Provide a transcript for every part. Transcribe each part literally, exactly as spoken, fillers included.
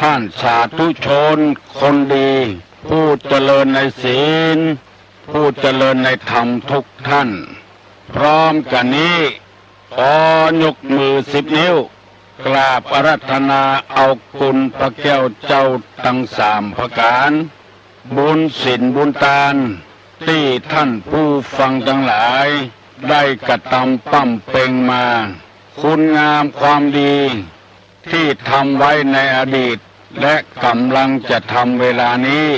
ท่านสาธุชนคนดี ผู้เจริญในศีล ผู้เจริญในธรรมทุกท่าน พร้อมกั๋นนี้ ขอยกมือสิบนิ้ว กราบอาราธนาเอาคุณพระแก้วเจ้าตังสามประก๋าน บุญศีลบุญตาน ตี้ท่านผู้ฟังตังหลาย ได้กระตำบำเพ็งมา คุณงามความดี ตี้ทำไว้ในอดีต และก่ำลังจะทำเวลานี้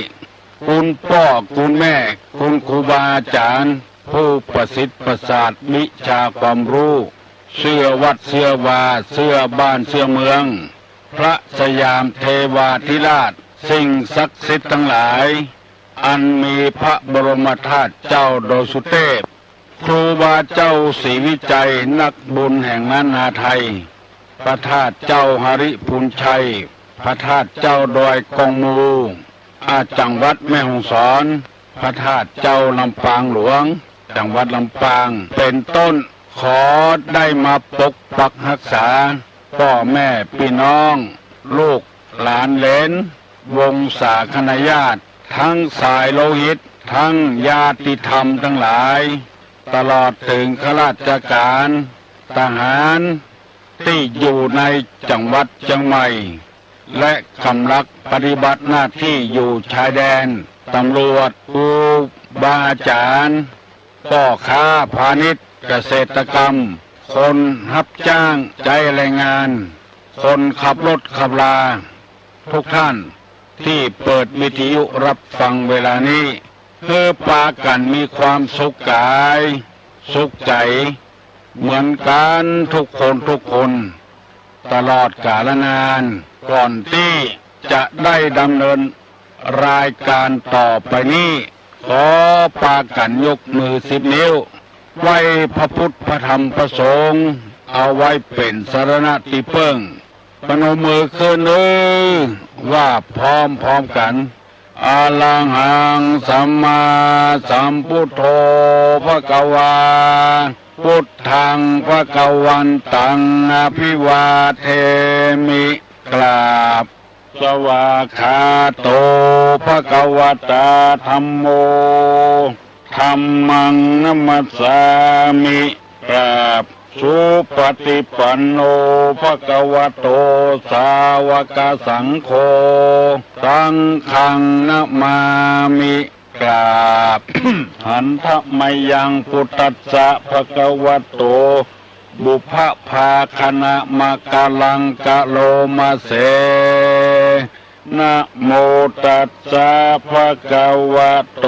คุณป้อคุณแม่ คุณครูบาอาจ๋ารย์ ผู้ประสิทธิ์ประสาทวิชาความรู้ เสื้อวัดเสื้อวา เสื้อบ้านเสื้อเมือง พระสยามเทวาธิราช สิ่งศักดิ์สิทธิ์ตังหลาย อันมีพระบรมธาตุเจ้าดอยสุเทพ ครูบาเจ้าศรีวิชัย นักบุญแห่งล้านนาไทย พระธาตุเจ้าหริภุญชัย พระธาตุเจ้าดอยกองมู อา จังหวัดแม่ฮ่องสอน พระธาตุเจ้าลำปางหลวง จังหวัดลำปาง เป๋นต้น ขอได้มาปกปักฮักษา ป้อแม่ปี้น้อง ลูกหลานเหลน วงศาคณาญาติ ตึงสายโลหิต ตึงญาติธรรมตังหลาย ตลอดเถิงข้าราชก๋าน ทหาร ตี้อยู่ในจังหวัดเจียงใหม่ และก่ำลังปฏิบัติหน้าตี้อยู่ชายแดน ตำรวจ ครูบาอาจ๋ารย์ ป้อค้าพาณิชย์ เกษตรกรรม คนฮับจ้างใจ๊แรงงาน คนขับรถขับรา ทุกท่านตี้เปิดวิทยุฮับฟังเวลานี้ หื้อปากั๋นมีความสุขก๋าย สุขใจ๋ เหมือนกั๋นทุกคนทุกคน ตลอดกาลนาน ก่อนตี้จะได้ดำเนินรายก๋านต่อไปนี้ ขอปากั๋นยกมือสิบนิ้ว ไหว้พระพุทธพระธรรมพระสงฆ์ เอาไว้เป๋นสรณะตี้เปิ้ง ปนมมือขึ้นเอ้ย ว่าพร้อมๆ กั๋น อะระหังสัมมาสัมพุทโธภะคะวา พุทธังภะคะวันตังอะภิวาเทมิ กราบ สวากขาโตภะคะวะตาธัมโม ธัมมังนะมัสสามิ กราบ สุปฏิปันโนภะคะวะโต สาวกสังโฆ สังฆังนะมามิ กราบ หันทะมะยังพุทธัสสะภะคะวะโต ปุพพะภาคะนะมะกะลังกะโลมะเส นะโมตัสสะภะคะวะโต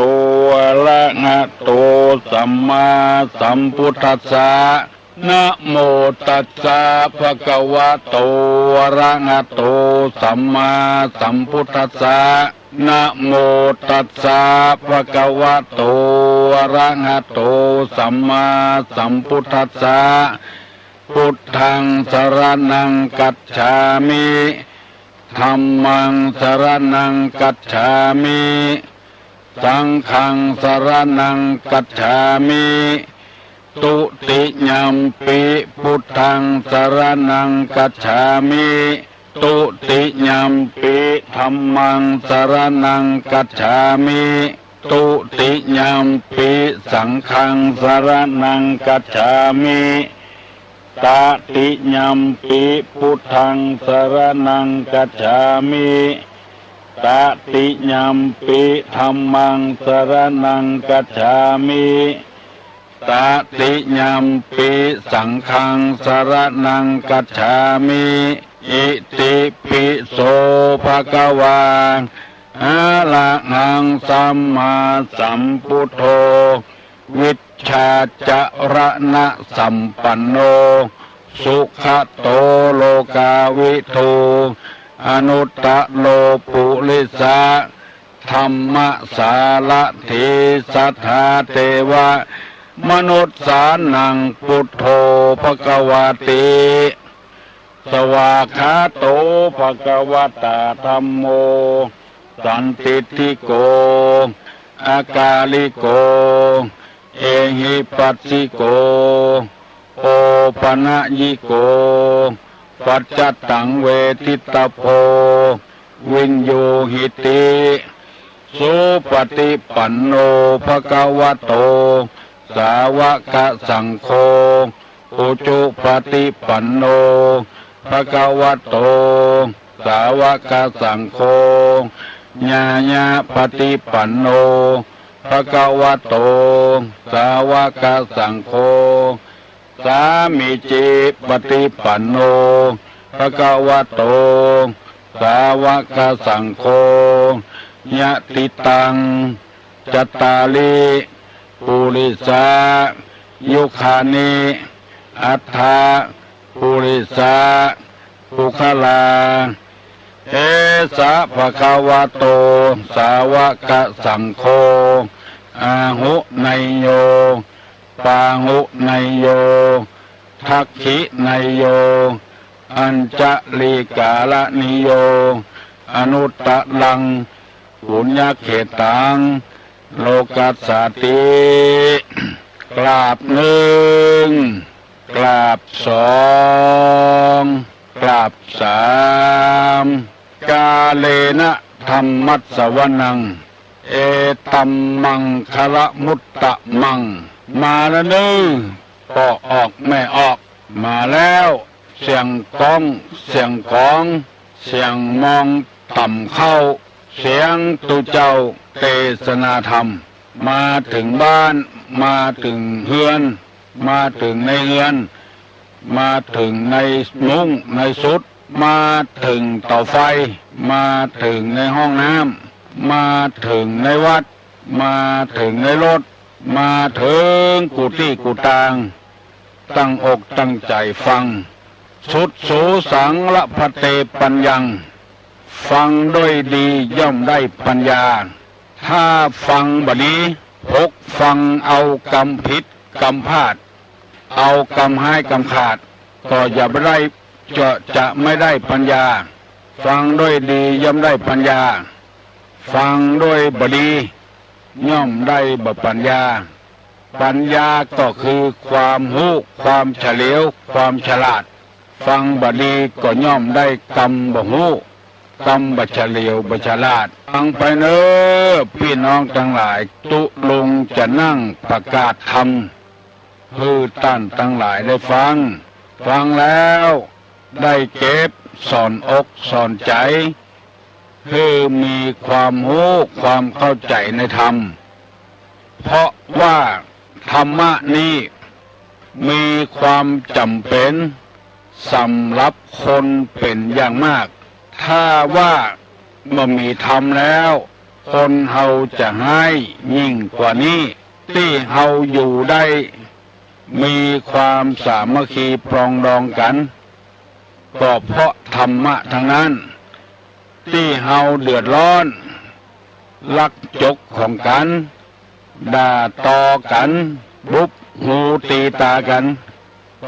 อะระหะโต สัมมาสัมพุทธัสสะ นะโมตัสสะภะคะวะโต อะระหะโต สัมมาสัมพุทธัสสะ นะโมตัสสะภะคะวะโต อะระหะโต สัมมาสัมพุทธัสสะ พุทธังสรณังคัจฉามิ ธัมมังสรณังคัจฉามิ สังฆังสรณังคัจฉามิ ตุติยัมปิพุทธังสรณังคัจฉามิ ตุติยัมปิธัมมังสรณังคัจฉามิ ตุติยัมปิสังฆังสรณังคัจฉามิ ตติยัมปิพุทธังสรณังคัจฉามิ ตติยัมปิธัมมังสรณังคัจฉามิ ตติยัมปิสังฆังสรณังคัจฉามิ อิติปิโสภะคะวา อะระหังสัมมาสัมพุทโธ วิชชาจรณะสัมปันโน สุขะโตโลกาวิทู อนุตตะโรปุริสะ ธัมมะสารถี สัทธาเทวะมนุสสานัง พุทโธภะคะวาติ สวากขาโตภะคะวะตาธัมโม สันทิฏฐิโก อากาลิโก เอหิปัสสิโก โอปะนะยิโก ปัจจตังเวทิตาโพ วิญญูหิติ สุปฏิปันโน ภะคะวะโต สาวกสังโฆ อุจุปฏิปันโน ภะคะวะโต สาวกสังโฆ ญาญาปฏิปันโน ภะคะวะโต สาวกสังโฆ สามีจิปฏิปันโน ภะคะวะโต สาวกสังโฆ ยะถิตัง จัตตาริ ปุริสา ยุคานิ อัฏฐะ ปุริสา ปุคคลา เอสะ ภะคะวะโต สาวกสังโฆ อาหุเนยโย ปาหุเนยโย ทักขิเนยโย อัญชลีกาละนิโย อนุตตรัง ปุญญเขตตัง โลกัสสาติ กราบหนึ่ง กราบสอง กราบสาม กาเลนะธัมมัสสวนัง เอตัมมังคะละมุตตะมัง มาแล้วเน้อ ป้อออกแม่ออก มาแล้ว เสียงก้อง เสียงกอง เสียงมองต่ำเข้า เสียงตุ๊เจ้าเตสนาธรรม มาเถิงบ้าน มาเถิงเฮือน มาเถิงในเฮือน มาเถิงในมุ้งในสุด มาเถิงเต๋าไฟ มาเถิงในห้องน้ำ มาเถิงในวัด มาเถิงในรถ มาเถิงกู้ตี้กู้ตาง ตั้งอกตั้งใจ๋ฟัง สุดสูสังละพะเตปัญญัง ฟังด้วยดีย่อมได้ปัญญา ถ้าฟังบ่ดี หก ฟังเอากำผิดกำพลาด เอากำฮ้ายกำขาด ก็จะบ่ได้ จะ จะไม่ได้ปัญญา ฟังด้วยดีย่อมได้ปัญญา ฟังด้วยบ่ดี ย่อมได้บ่ปัญญา ปัญญาก็คือความฮู้ ความเฉลียว ความฉลาด ฟังบ่ดีก็ย่อมได้กำบ่ฮู้ กำบ่เฉลียวบ่ฉลาด ฟังไปเน้อ ปี้น้องตังหลาย ตุ๊ลุงจะนั่งประกาศธรรม หื้อต้านตังหลายได้ฟัง ฟังแล้วได้เก็บสอนอกสอนใจ๋ หื้อมีความฮู้ความเข้าใจ๋ในธรรม เพราะว่าธรรมะนี้มีความจ๋ำเป๋นสำหรับคนเป๋นอย่างมาก ถ้าว่าบ่มีธรรมแล้ว คนเฮาจะฮ้ายยิ่งกว่านี้ ตี้เฮาอยู่ได้ มีความสามัคคีปรองดองกั๋น ก็เพราะธรรมะทั้งนั้น ตี้เฮาเดือดร้อน ลักจกของกั๋น ด่าตอกั๋น บุบหูตีต๋ากั๋น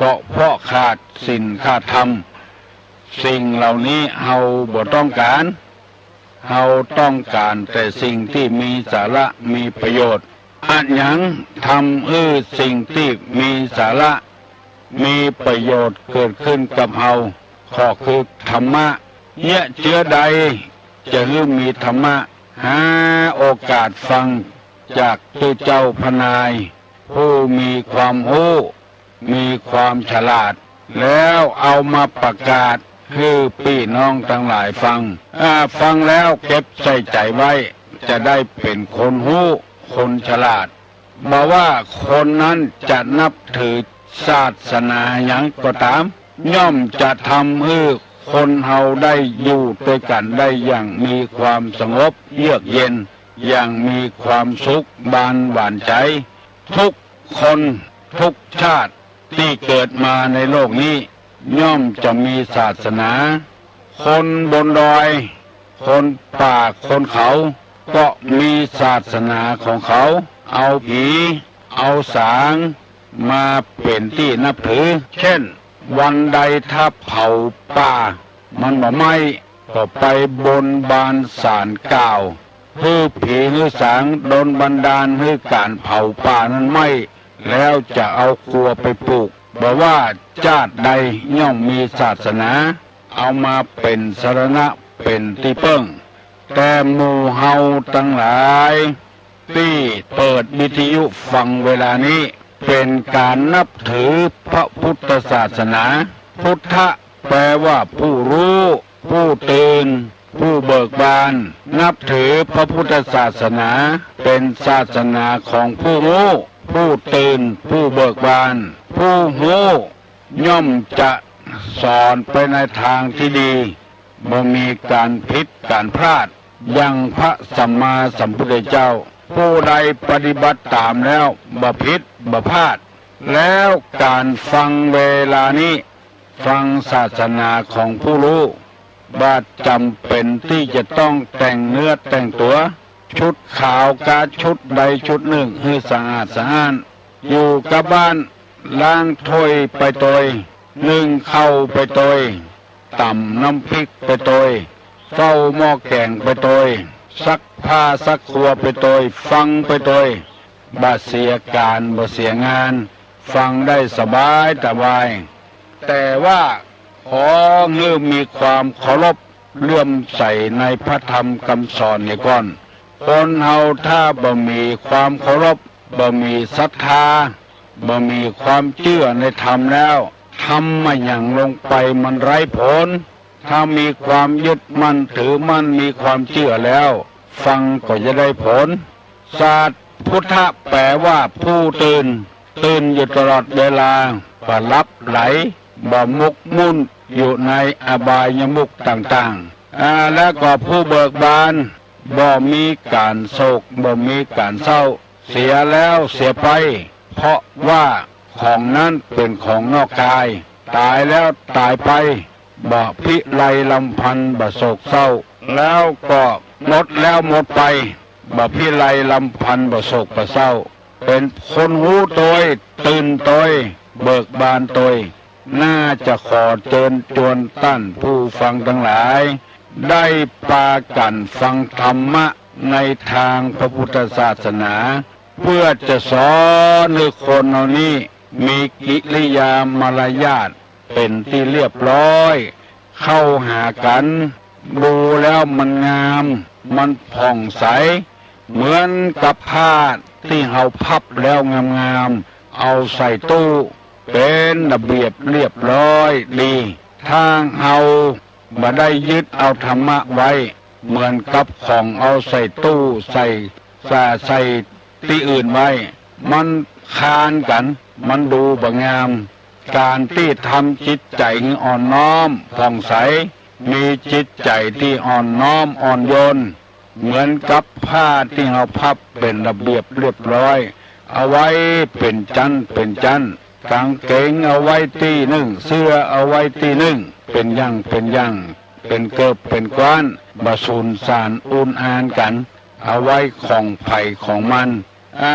ก็เพราะขาดศีลขาดธรรม สิ่งเหล่านี้เฮาบ่ต้องก๋าน เฮาต้องก๋านแต่สิ่งตี้มีสาระมีประโยชน์ อะหยังทำหื้อสิ่งตี้มีสาระมีประโยชน์เกิดขึ้นกับเฮา ก็คือธรรมะ เยียะเจื้อใดจะหื้อมีธรรมะ หาโอกาสฟังจากตุ๊เจ้าพระนาย ผู้มีความฮู้ มีความฉลาด แล้วเอามาประกาศหื้อปี้น้องตังหลายฟัง อ่า ฟังแล้วเก็บใส่ใจ๋ไว้ จะได้เป๋นคนฮู้ คนฉลาด บ่ว่าคนนั้นจะนับถือศาสนาหยังก็ต๋าม ย่อมจะทำหื้อคนเฮาได้อยู่ตวยกั๋นได้อย่างมีความสงบเยือกเย็น อย่างมีความสุขบานหวานใจ๋ ทุกคนทุกชาติตี้เกิดมาในโลกนี้ ย่อมจะมีศาสนา คนบนดอย คนป่า คนเขา ก็มีศาสนาของเขา เอาผี เอาสาง มาเป๋นตี้นับถือ เช่น วันใดถ้าเผาป่า มันบ่ไหม้ ก็ไปบนบานศาลกล่าว หื้อผีหื้อสางดลบันดาลหื้อก๋านเผาป่านั้นไหม้ แล้วจะเอากัวไปปูก บ่ว่าจาติใดย่อมมีศาสนา เอามาเป๋นสรณะ เป๋นตี้เปิ้ง แต่หมู่เฮาตังหลายตี้เปิดวิทยุฟังเวลานี้ เป๋นก๋านนับถือพระพุทธศาสนา พุทธะแปลว่าผู้ฮู้ ผู้ตื่น ผู้เบิกบาน นับถือพระพุทธศาสนา เป๋นศาสนาของผู้ฮู้ ผู้ตื่น ผู้เบิกบาน ผู้ฮู้ย่อมจะสอนไปในตางตี้ดี บ่มีก๋านผิดก๋านพลาด อย่างพระสัมมาสัมพุทธเจ้า ผู้ใดปฏิบัติต๋ามแล้วบ่ผิดบ่พลาด แล้วก๋านฟังเวลานี้ ฟังศาสนาของผู้ฮู้ บ่จ๋ำเป๋นตี้จะต้องแต่งเนื้อแต่งตั๋ว ชุดขาวกาชุดใดชุดนึ่งหื้อสะอาดสะอ้าน อยู่กับบ้าน ล้างถ้วยไปตวย นึ่งข้าวไปตวย ต๋ำน้ำพริกไปตวย เฝ้าหม้อแก๋งไปตวย ซักผ้าซักครัวไปตวย ฟังไปตวย บ่เสียก๋านบ่เสียงาน ฟังได้สบายสบาย แต่ว่าขอหื้อมีความเคารพเลื่อมใสในพระธรรมกำสอนเหียก่อน คนเฮาถ้าบ่มีความเคารพ บ่มีศรัทธา บ่มีความเจื้อในธรรมแล้ว ทำอะหยังลงไปมันไร้ผล ถ้ามีความยึดมั่นถือมั่น มีความเจื้อแล้ว ฟังก็จะได้ผล ศาสตร์พุทธะแปลว่าผู้ตื่น ตื่นอยู่ตลอดเวลา บ่หลับไหล บ่หมกมุ่นอยู่ในอบายมุขต่างๆ อ่า แล้วก็ผู้เบิกบาน บ่มีก๋านโศก บ่มีก๋านเศร้า เสียแล้วเสียไป เพราะว่าของนั้นเป๋นของนอกกาย ต๋ายแล้วต๋ายไป บ่พิไรรำพัน บ่โศกเศร้า แล้วก็หมดแล้วหมดไป บ่พิไรรำพัน บ่โศกบ่เศร้า เป๋นคนฮู้ตวย ตื่นตวย เบิกบานตวย น่าจะขอเจิญจวนต้านผู้ฟังตังหลาย ได้ปากั๋นฟังธรรมะในตางพระพุทธศาสนา เปื้อจะสอนหื้อคนเฮานี้มีกิริยามารยาทเป๋นตี้เรียบร้อย เข้าหากั๋น ดูแล้วมันงาม มันผ่องใส เหมือนกับผ้าตี้เฮาพับแล้วงามๆ เอาใส่ตู้ เป๋นระเบียบเรียบร้อยดี ถ้าเฮาบ่ได้ยึดเอาธรรมะไว้ เหมือนกับของเอาใส่ตู้ ใส่ ใส่ ใส่ตี้อื่นไว้ มันคลานกั๋น มันดูบ่งาม ก๋านตี้ทำจิตใจ๋หื้ออ่อนน้อมผ่องใส มีจิตใจ๋ตี้อ่อนน้อมอ่อนโยน เหมือนกับผ้าตี้เฮาพับเป๋นระเบียบเรียบร้อย เอาไว้เป๋นจั๊นเป๋นจั๊น ก๋างเก๋งเอาไว้ตี้นึ่ง เสื้อเอาไว้ตี้นึ่ง เป๋นอย่างเป๋นอย่าง เป๋นเกิบเป๋นก๊าน บ่สูญสานอุนอานกั๋น เอาไว้ของใผของมัน อ่า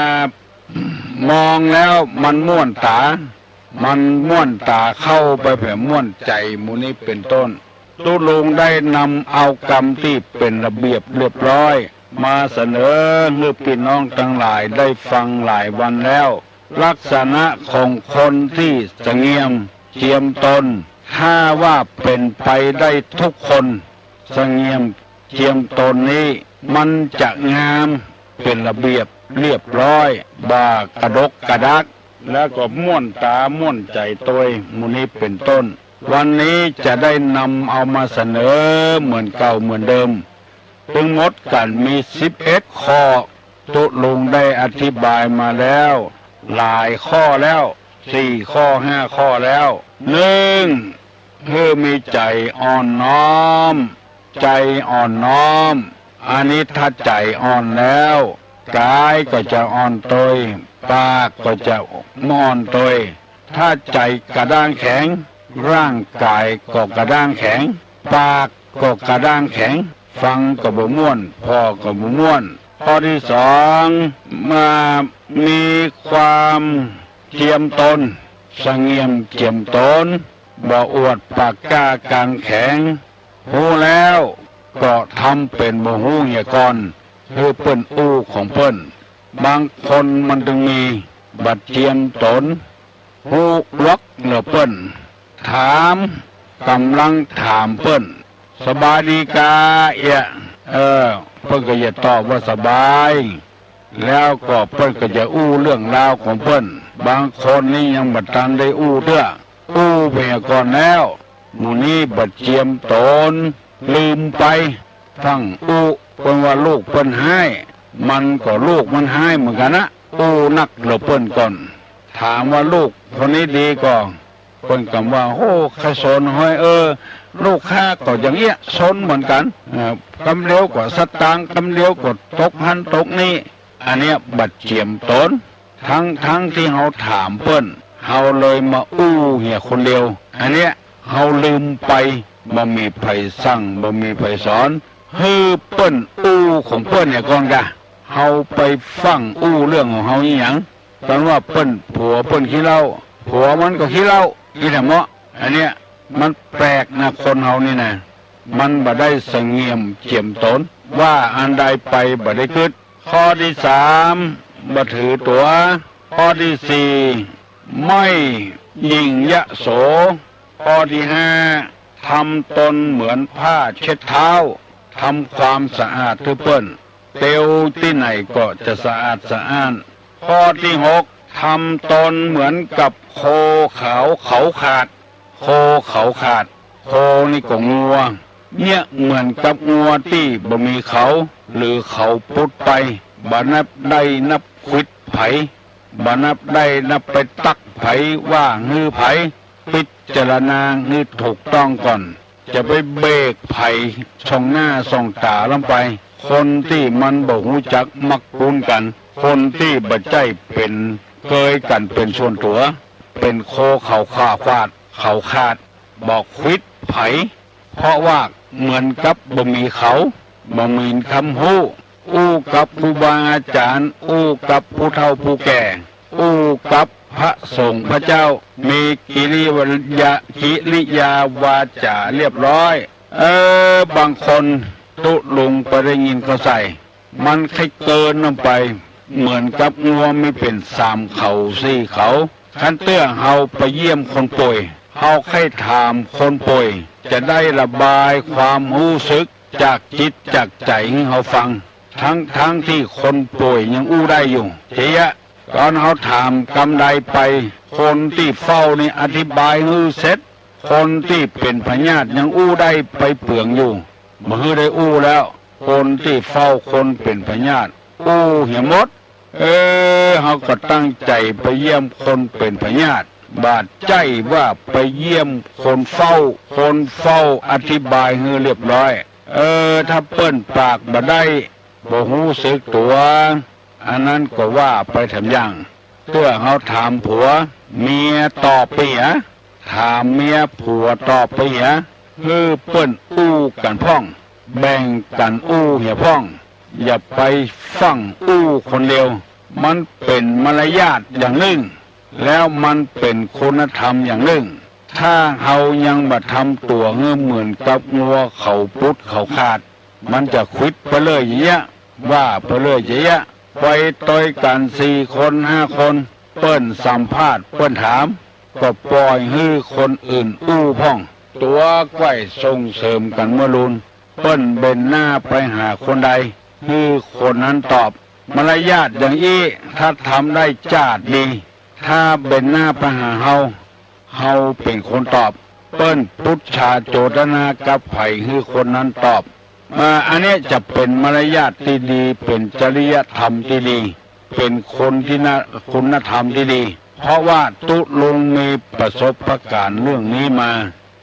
มองแล้วมันม่วนต๋า มันม่วนต๋าเข้าไปแผลม่วนใจ๋ หมู่นี้เป๋นต้น ตุ๊ลุงได้นำเอากำตี้เป๋นระเบียบเรียบร้อย มาเสนอหื้อปี้น้องตังหลายได้ฟังหลายวันแล้ว ลักษณะของคนตี้สงเงียมเจียมตน ถ้าว่าเป๋นไปได้ทุกคน สงเงียมเจียมตนนี้ มันจะงามเป๋นระเบียบเรียบร้อย บ่กระดกกระดัก แล้วก็ม่วนต๋าม่วนใจ๋ตวย หมู่นี้เป๋นต้น วันนี้จะได้นำเอามาเสนอเหมือนเก่าเหมือนเดิม ตึงหมดกั๋นมีสิบเอ็ดข้อ ตุ๊ลุงได้อธิบายมาแล้วหลายข้อแล้ว สี่ข้อห้าข้อแล้ว นึ่ง หื้อมีใจ๋อ่อนน้อม ใจ๋อ่อนน้อม อันนี้ถ้าใจ๋อ่อนแล้ว ก๋ายก็จะอ่อนตวย ปากก็จะอ่อนตวย ถ้าใจ๋กระด้างแข็ง ร่างก๋ายก็กระด้างแข็ง ปากก็กระด้างแข็ง ฟังก็บ่ม่วน ผ่อก็บ่ม่วน ข้อตี้สอง มามีความเจียมตน สงเงียมเจียมตน บ่อวดปากกล้าก๋างแข็ง ฮู้แล้วก็ทำเป๋นบ่ฮู้เหียก่อน หื้อเปิ้นอู้ของเปิ้น บางคนมันตึงมี บ่เจียมตน ฮู้ลอกเหลือเปิ้น ถาม ก่ำลังถามเปิ้น สบายดีกาเอียะ เออ เปิ้นก็จะตอบว่าสบาย แล้วก็เปิ้นก็จะอู้เรื่องราวของเปิ้น บางคนนี่ยังบ่ตันได้อู้เตื้อ อู้ไปก่อนแล้ว หมู่นี้บ่เจียมต๋น ลืมไป ฟั่งอู้ เปิ้นว่าลูกเปิ้นฮ้าย มันก็ลูกมันฮ้ายเหมือนกั๋นนะ อู้นักเหลือเปิ้นก่อน ถามว่าลูกคนนี้ดีก่อ เปิ้นกำว่า โอ้ ใค่สนฮ้อย เออ ลูกข้าก็อย่างเอี้ย สนเหมือนกั๋น เออ กำเดียวก็สตางค์ กำเดียวก็ตกหั้นตกนี้ อันเนี้ยบ่เจียมต๋น ตึงๆ ตี้เฮาถามเปิ้น เฮาเลยมาอู้เหียคนเดียว อันเนี้ยเฮาลืมไป บ่มีใผสั่ง บ่มีใผสอน หื้อเปิ้นอู้ของเปิ้นเหียก่อนกา เฮาไปฟั่งอู้เรื่องของเฮาอีหยัง กั๋นว่าเปิ้น ผัวเปิ้นขี้เหล้า ผัวมันก็ขี้เหล้า อี้แหละเมาะ อันเนี้ยมันแปลกนะ คนเฮานี่นะ มันบ่ได้สงเงียมเจียมต๋น ว่าอันใดไปบ่ได้กึ๊ด ข้อตี้สาม บ่ถือตั๋ว ข้อตี้สี่ ไม่หยิ่งยโส ข้อตี้ห้า ทำตนเหมือนผ้าเช็ดเท้า ทำความสะอาดหื้อเปิ้น เตียวตี้ไหนก็จะสะอาดสะอ้าน ข้อตี้หก ทำตนเหมือนกับโคเขาเขาขาด โคเขาขาด โคนี่ก็งัว เนี่ยเหมือนกับงัวตี้บ่มีเขา หรือเขาปุดไป บ่นับได้นับขวิดใผ บ่นับได้นับไปตั๊กใผ ว่าหื้อใผ พิจารณาหื้อถูกต้องก่อน จะไปเบรกใผส่องหน้าส่องต๋าลำไป คนตี้มันบ่ฮู้จักมักคุ้นกั๋น คนตี้บ่ใจ้เป๋นเกยกั๋นเป๋นส่วนตั๋ว เป๋นโคเขาขาด เขาขาด บ่ขวิดใผ เพราะว่าเหมือนกับบ่มีเขา บ่มีคำฮู้ อู้กับครูบาอาจ๋ารย์ อู้กับผู้เฒ่าผู้แก่ อู้กับพระสงฆ์พระเจ้า มีกิริยา กิริยาวาจ๋าเรียบร้อย เออ บางคนตุ๊ลุงไปได้ยินเขาใส่ มันใค่เกินออกไป เหมือนกับงัวมีเป๋นสามเขาสี่เขา คันเตื้อเฮาไปเยี่ยมคนป่วย เฮาใค่ถามคนป่วย จะได้ระบายความฮู้สึกจากจิตจากใจ๋หื้อเฮาฟัง ตึงๆ ตี้คนป่วยยังอู้ได้อยู่ เจ๊ยะ ต๋อนเฮาถามกำใดไป คนตี้เฝ้านี่อธิบายหื้อเสร็จ คนตี้เป๋นพยาธิยังอู้ได้ไปเปืองอยู่ บ่หื้อได้อู้แล้ว คนตี้เฝ้าคนเป๋นพยาธิ อู้เหียหมด เออ เฮาก็ตั้งใจ๋ไปเยี่ยมคนเป๋นพยาธิ บ่าใจ้ว่าไปเยี่ยมคนเฝ้า คนเฝ้าอธิบายหื้อเรียบร้อย เออ ถ้าเปิ้นปากบ่ได้ บ่ฮู้สึกตั๋ว อันนั้นก็ว่าไปแถมอย่าง เตื้อเฮาถามผัว เมียตอบไปเหีย ถามเมียผัวตอบไปเหีย หื้อเปิ้นอู้กั๋นพ่อง แบ่งกั๋นอู้เหียพ่อง อย่าไปฟั่งอู้คนเดียว มันเป๋นมารยาทอย่างนึ่ง แล้วมันเป๋นคุณธรรมอย่างนึ่ง ถ้าเฮายังบ่ทำตั๋วหื้อเหมือนกับงัวเขาปุดเขาขาด มันจะขวิดไปเรื่อยอย่างเงี้ย ว่าไปเรื่อยอย่างเงี้ย ไปตวยกั๋นสี่คนห้าคน เปิ้นสัมภาษณ์เปิ้นถาม ก็ป่อยหื้อคนอื่นอู้พ่อง ตั๋วใก้ส่งเสริมกั๋นเมื่อลูน เปิ้นเบนหน้าไปหาคนใด หื้อคนนั้นตอบ มารยาทอย่างอี้ ถ้าทำได้จ้าดดี ถ้าเบนหน้าไปหาเฮา เฮาเป๋นคนตอบ เปิ้นปุจฉาโจตนากับใผ หื้อคนนั้นตอบ อ่า อันเนี้ยจะเป๋นมารยาทตี้ดี เป๋นจริยธรรมตี้ดี เป๋นคนตี้น่า คุณธรรมตี้ดี เพราะว่าตุ๊ลุงมีประสบการณ์เรื่องนี้มา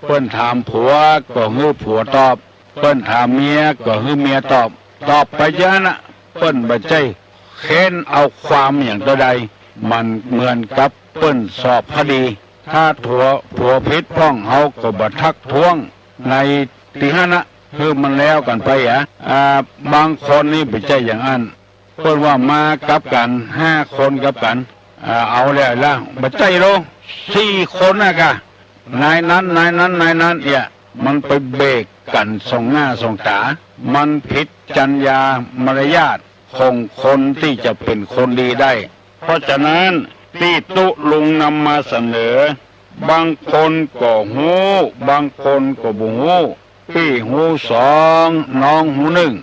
เปิ้นถามผัวก็หื้อผัวตอบ เปิ้นถามเมียก็หื้อเมียตอบ ตอบไปอย่างนั้นน่ะ เปิ้นบ่ใจ้เค้นเอาความอย่างเต้าใด มันเหมือนกับเปิ้นสอบคดี ถ้าผัว ผัวผิดพ่องเฮาก็บ่ทักท้วงในตี้หั้นน่ะ หื้อมันแล้วกั๋นไปอะ อ่า บางคนนี่บ่ใจ้อย่างอั้น เปิ้นว่ามากับกั๋นห้าคนกับกั๋น อ่า เอาแล้วละ บ่ใจ้โล สี่คนน่ะกะ นายนั้น นายนั้น นายนั้น เนี่ย มันไปเบรกกั๋นส่องหน้าส่องต๋า มันผิดจรรยามารยาทของคนตี้จะเป๋นคนดีได้ เพราะฉะนั้นตี้ตุ๊ลุงนำมาเสนอ บางคนก็ฮู้ บางคนก็บ่ฮู้ ปี้หูสอง น้องหูนึ่ง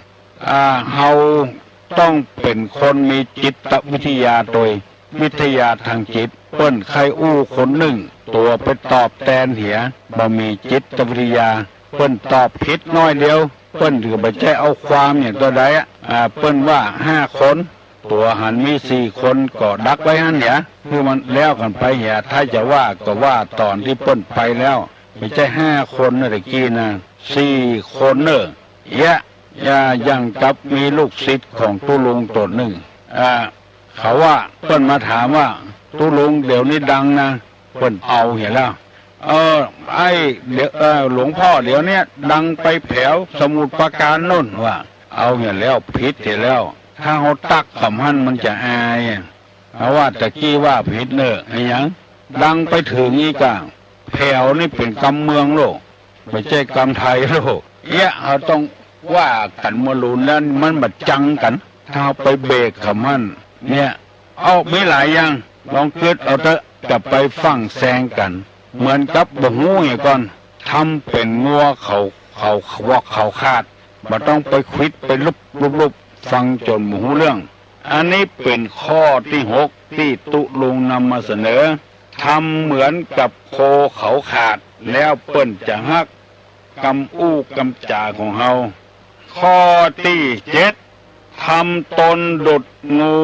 อ่า เฮาต้องเป๋นคนมีจิตวิทยาโตย วิทยาตางจิต เปิ้นใค่อู้คนนึ่ง ตั๋วไปตอบแตนเหีย บ่มีจิตวิทยา เปิ้นตอบผิดน้อยเดียว เปิ้นก็บ่ใจ้เอาความหยังเต้าใดอะ อ่า เปิ้นว่าห้าคน ตั๋วหันมีสี่คนก็ดักไว้หั้นเหีย คือมันแล้วกั๋นไปเหีย ถ้าจะว่าก็ว่าต๋อนตี้เปิ้นไปแล้ว บ่ใจ้ห้าคนนะตะกี้นะ สี่คนเน่อ เยียะ อย่า อย่างกับมีลูกศิษย์ของตุ๊ลุงต๋นนึ่ง อ่า เขาว่า เปิ้นมาถามว่า ตุ๊ลุงเดี๋ยวนี้ดังนะ เปิ้นเอาเหียแล้ว เออ ไอ้ เดี๋ยว เออ หลวงพ่อเดี๋ยวเนี้ยดังไปแผวสมุทรปราการโน่น ว่า เอาเหียแล้ว ผิดเหียแล้ว ถ้าเฮาตักกำหั้นมันจะอายอะ เฮาว่าตะกี้ว่าผิดเน่อ อะหยัง ดังไปเถิงอี้ก่า แผวนี่เป๋นกำเมืองโลก บ่ใจ้กำไทยโลก เยียะ เฮาต้องว่ากั๋นเมื่อลูนแล้วมันบ่จังกั๋น ถ้าเฮาไปเบรกกำหั้น เนี่ย เอ้า มีหลายอย่าง ลองกึ๊ดเอาเต๊อะ จะไปฟั่งแซงกั๋น เหมือนกับบ่ฮู้เหียก่อน ทำเป๋นงัวเขา เขา วอกเขาขาด บ่ต้องไปขวิดไปลุบลุบลุบ ฟังจ๋นบ่ฮู้เรื่อง อันนี้เป๋นข้อตี้หกตี้ตุ๊ลุงนำมาเสนอ ทำเหมือนกับโคเขาขาด แล้วเปิ้นจะฮัก กำอู้กำจ๋าของเฮา ข้อตี้เจ็ด ทำตนดุจงู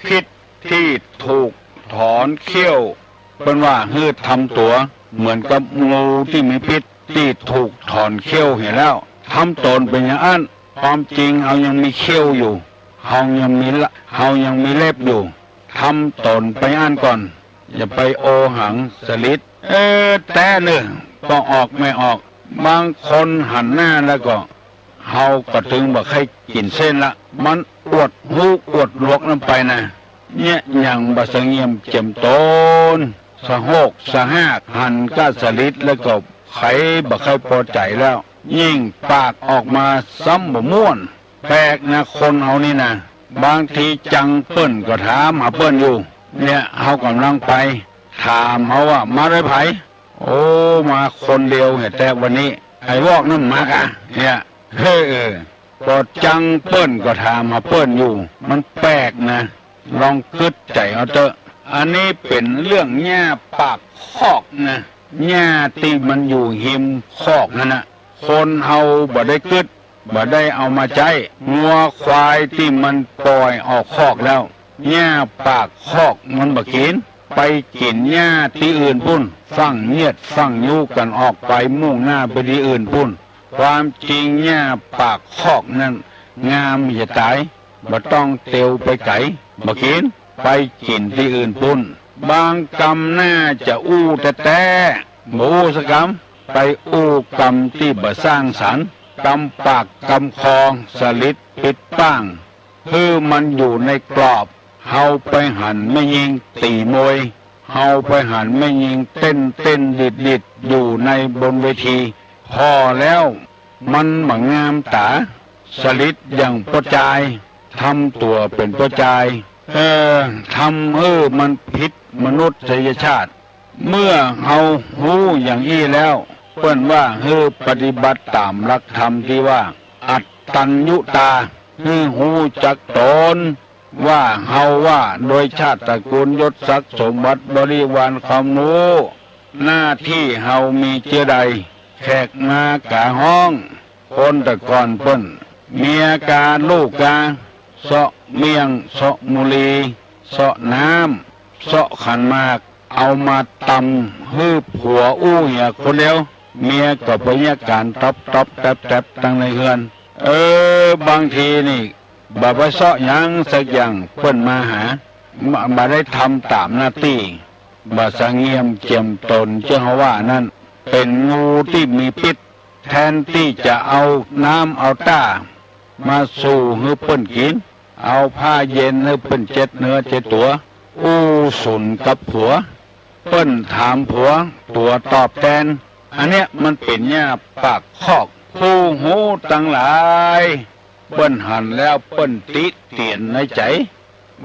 พิษตี้ถูกถอนเขี้ยว เปิ้นว่าหื้อทำตั๋วเหมือนกับงูตี้มีพิษตี้ถูกถอนเขี้ยวเหียแล้ว ทำตนเป๋นอย่างอั้น ความจริงเฮายังมีเขี้ยวอยู่ เฮายังมีละ เฮายังมีเล็บอยู่ ทำตนไปอั้นก่อน อย่าไปโอหังสลิด เออ แต๊เน่อ ก็ออกไม่ออก บางคนหันหน้าแล้วก็ เฮาก็ตึงบ่ใค่กิ๋นเส้นละ มันอวดฮู้อวดหลวกนั้นไปนะ เนี่ย อย่างบ่สะเงียมเจียมตน สะโฮกสะหาก หันก้าสลิดแล้วก็ใค่บ่ใค่ปอใจ๋แล้ว ยิ่งปากออกมาซ้ำบ่ม่วน แปลกนะคนเฮานี่นะ บางทีจังเปิ้นก็ถามหาเปิ้นอยู่ เนี่ย เฮาก่ำลังไป ถามเฮาว่า มาด้วยใผ โอ้ มาคนเดียวเหียแต๊วันนี้ ไอ้วอกนั้นมากะ เนี่ย เฮ้อ ปอจังเปิ้นก็ถามหาเปิ้นอยู่ มันแปลกนะ ลองกึ๊ดใจ๋เอาเต๊อะ อันนี้เป๋นเรื่องหญ้าปากคอกนะ หญ้าตี้มันอยู่ฮิมคอกนั่นนะ คนเฮาบ่ได้กึ๊ด บ่ได้เอามาใจ๊ งัวควายตี้มันป่อยออกคอกแล้ว หญ้าปากคอกมันบ่กิ๋น ไปกิ๋นหญ้าตี้อื่นปุ้น ฟั่งเยียดฟั่งยู้กั๋นออกไปมุ่งหน้าไปตี้อื่นปุ้น ความจริงหญ้าปากคอกนั้นงามจะต๋าย บ่ต้องเตียวไปไก๋ บ่กิ๋น ไปกิ๋นตี้อื่นปุ้น บางกำน่าจะอู้แต๊ๆ บ่อู้สักกำ ไปอู้กำตี้บ่สร้างสรรค์ กำปากกำคอ สลิดปิดป้าง คือมันอยู่ในกรอบ เฮาไปหันแม่ญิงตี๋มวย เฮาไปหันแม่ญิงเต้นเต้นดีดดีดอยู่ในบนเวที ผ่อแล้วมันบ่งามต๋า สลิดอย่างป้อจาย ทำตั๋วเป๋นป้อจาย เออ ทำหื้อมันผิดมนุษยชาติ เมื่อเฮาฮู้อย่างอี้แล้ว เปิ้นว่าหื้อปฏิบัติต๋ามหลักธรรมตี้ว่า อัตตัญญูตา หื้อฮู้จักต๋น ว่าเฮาว่าโดยชาติตระกูลยศศักดิ์สมบัติบริวารความฮู้ หน้าตี้เฮามีเจื้อใด แขกมากาฮ้อง คนแต่ก่อนเปิ้น เมียกาลูกกา เซาะเมี่ยง เซาะมุลี เซาะน้ำ เซาะขันหมาก เอามาตำหื้อผัวอู้เหียคนเดียว เมียก็ไปเยียะก๋านต๊อบต๊อบแต๊บแต๊บตังในเฮือน เออ บางทีนี่ บ่ไปเซาะหยังสักอย่าง เปิ้นมาหา บ่ บ่ได้ทำต๋ามหน้าตี้ บ่สะเงียมเจียมต๋น เจ้าเฮาว่านั้น เป๋นงูตี้มีพิษ แทนตี้จะเอาน้ำเอาต้ามาสู่หื้อเปิ้นกิ๋น เอาผ้าเย็นหื้อเปิ้นเช็ดเนื้อเช็ดตั๋ว อู้สุนกับผัว เปิ้นถามผัว ตั๋วตอบแตน อันเนี้ยมันเป๋นหญ้าปากคอก ผู้ฮู้ตังหลาย เปิ้นหันแล้วเปิ้นติเตียนในใจ๋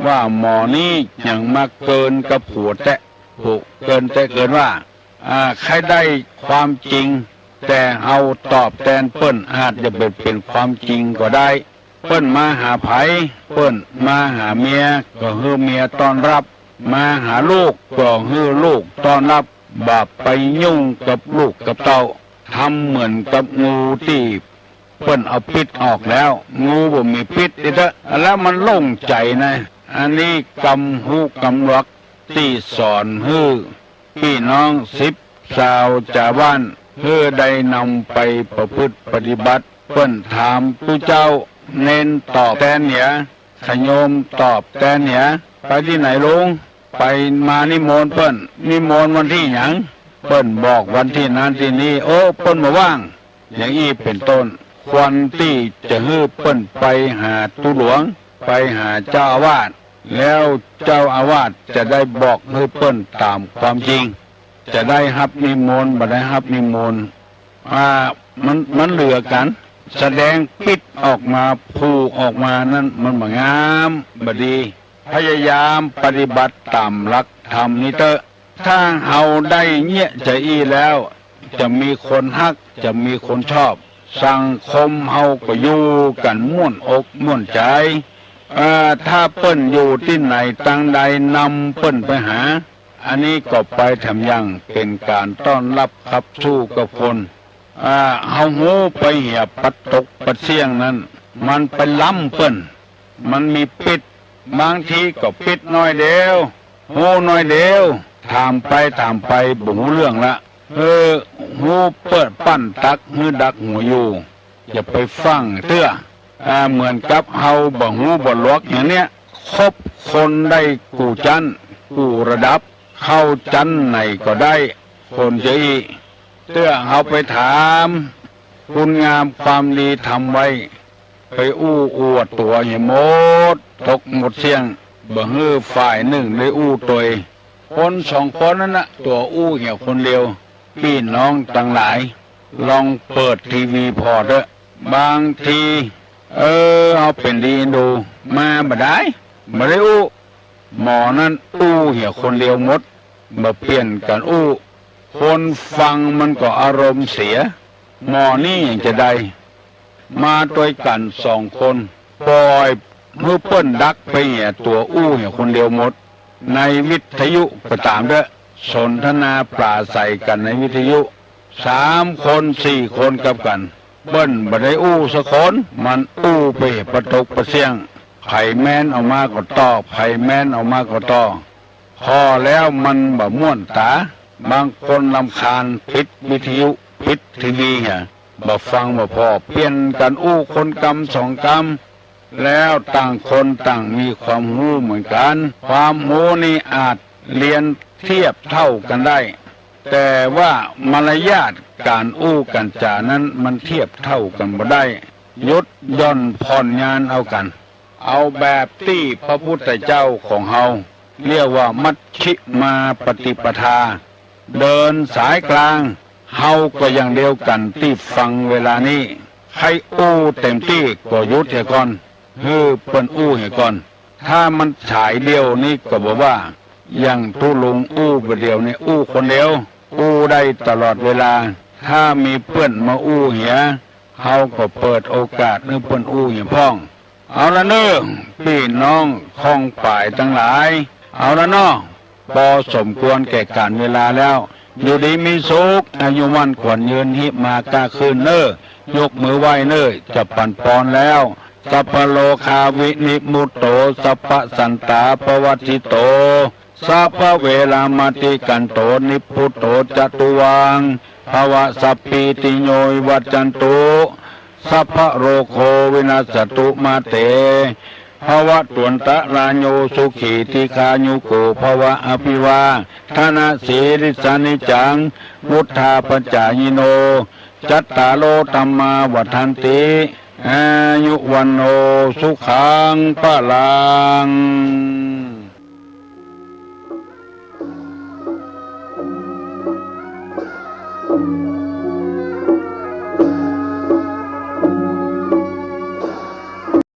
ว่าหมอนี้หยังมาเกินกับผัวแต๊ ผัวเกินแต๊เกินว่า อ่า ใค่ได้ความจริง แต่เฮาตอบแตนเปิ้นอาจจะบ่เป๋นความจริงก็ได้ เปิ้นมาหาใผ เปิ้นมาหาเมีย ก็หื้อเมียต้อนรับ มาหาลูก ก็หื้อลูกต้อนรับ บ่าไปยุ่งกับลูกกับเต้า ทำเหมือนกับงูตี้เปิ้นเอาปิ๊ดออกแล้ว งูบ่มีปิ๊ดอีกเต๊อะ แล้วมันโล่งใจ๋นะ อันนี้กำฮู้กำหลวกตี้สอนหื้อ ปี้น้องสิบสาวจาวบ้าน หื้อได้นำไปประพฤติปฏิบัติ เปิ้นถามตุ๊เจ้า เณรตอบแตนเหีย ขะโยมตอบแตนเหีย ไปตี้ไหนลุง ไปมานิมนต์เปิ้น นิมนต์วันตี้หยัง เปิ้นบอกวันตี้นั้นตี้นี้ โอ้ เปิ้นบ่ว่าง อย่างอี้เป๋นต้น ควรตี้จะหื้อเปิ้นไปหาตุ๊หลวง ไปหาเจ้าอาวาส แล้วเจ้าอาวาสจะได้บอกหื้อเปิ้นต๋ามความจริง จะได้ฮับนิมนต์ บ่ได้ฮับนิมนต์ อ่า มัน มันเหลือกั๋น แสดงปิ๊ดออกมา ผูกออกมานั้นมันบ่งาม บ่ดี พยายามปฏิบัติต๋ามหลักธรรมนี้เต๊อะ ถ้าเฮาได้เยียะจาอี้แล้ว จะมีคนฮัก จะมีคนชอบ สังคมเฮาก็อยู่กั๋นม่วนอกม่วนใจ๋ เอ่อ ถ้าเปิ้นอยู่ตี้ไหนตางใดนำเปิ้นไปหา อันนี้ก็ไปแถมยังเป๋นก๋านต้อนรับขับสู้กับคน อ่า เฮาฮู้ไปเหียปะตกปะเสี้ยงนั้น มันไปล้ำเปิ้น มันมีปิ๊ด บางทีก็ปิ๊ดน้อยเดียว ฮู้น้อยเดียว ถามไปถามไปบ่ฮู้เรื่องละ เออ ฮู้เปิ้นปั้นตั๊กหื้อดักหัวอยู่ อย่าไปฟั่งเตื้อ อ่า เหมือนกับเฮาบ่ฮู้บ่หลวกอย่างเนี้ย คบคนได้กู้จั๊นกู้ระดับ เข้าจั๊นไหนก็ได้ คนจะอี้ เตื้อเฮาไปถามคุณงามความดีทำไว้ ไปอู้อวดตั๋วเหียหมด ตกหมดเสี้ยง บ่หื้อฝ่ายนึ่งได้อู้ตวย คนสองคนนั้นนะ ตั๋วอู้เหียคนเดียว ปี้น้องตังหลาย ลองเปิดทีวีผ่อเต๊อะ บางที เออ เฮาเป๋นดีดู มาบ่ได้ บ่ได้อู้ หมอนั้นอู้เหียคนเดียวหมด บ่เปลี่ยนกั๋นอู้ คนฟังมันก็อารมณ์เสีย หมอนี้ยังจะได้ มาตวยกั๋นสองคน ป่อยหื้อเปิ้นดักไปเหียตั๋วอู้เหียคนเดียวหมด ในวิทยุก็ต๋ามเต๊อะ สนทนาปราศรัยกั๋นในวิทยุ สามคนสี่คนกับกั๋น เปิ้นบ่ได้อู้สักคน มันอู้ไปเหียปะตกปะเสี้ยง ใผแม้นออกมาก็ต่อ ใผแม้นออกมาก็ต่อ ผ่อแล้วมันบ่ม่วนต๋า บางคนรำคาญ ปิดวิทยุ ปิดทีวีเหีย บ่ฟังบ่ผ่อ เปลี่ยนกั๋นอู้คนกำสองกำ แล้วต่างคนต่างมีความฮู้เหมือนกั๋น ความฮู้นี่อาจเรียนเทียบเต้ากั๋นได้ แต่ว่ามารยาทก๋านอู้ก๋านจ๋านั้นมันเทียบเต้ากั๋นบ่ได้ หยุดหย่อนผ่อนญาณเอากั๋น เอาแบบตี้พระพุทธเจ้าของเฮา เรียกว่ามัชฌิมาปฏิปทา เดินสายกลาง เฮาก็อย่างเดียวกั๋นตี้ฟังเวลานี้ ใค่อู้เต๋มตี้ก็หยุดเหียก่อน หื้อเปิ้นอู้เหียก่อน ถ้ามันสายเดียวนี้ก็บ่ว่า อย่างตุ๊ลุงอู้บ่าเดี่ยวนี้อู้คนเดียว อู้ได้ตลอดเวลา ถ้ามีเปิ้นมาอู้เหีย เฮาก็เปิดโอกาสหื้อเปิ้นอู้เหียพ่อง เอาละเน่อ ปี้น้องข้องป๋ายตังหลาย เอาละเนาะ ปอสมควรแก่ก๋าลเวลาแล้ว อยู่ดีมีสุข อายุมั่นขวัญยืน หิมาก้าขึ้นเน่อ ยกมือไหว้เน่อ จะปั๋นปอนแล้ว สัพพะโรคาวินิมุตโต สัพพะสันตาปวัตถิโต สัพพะเวรามติกันโต นิพพุตโตจตุวัง ภวะ สัพพีติโยวิวัจจันตุ สัพพะโรโควินัสสตุมาเต ภวะตวันตะราโย สุขีทีฆายุโกภวะ อภิวาทะนะสีลิสสะนิจจัง วุฑฒาปจายิโน จัตตาโรธัมมาวัฑฒันติ อายุวัณโณ สุขัง พลัง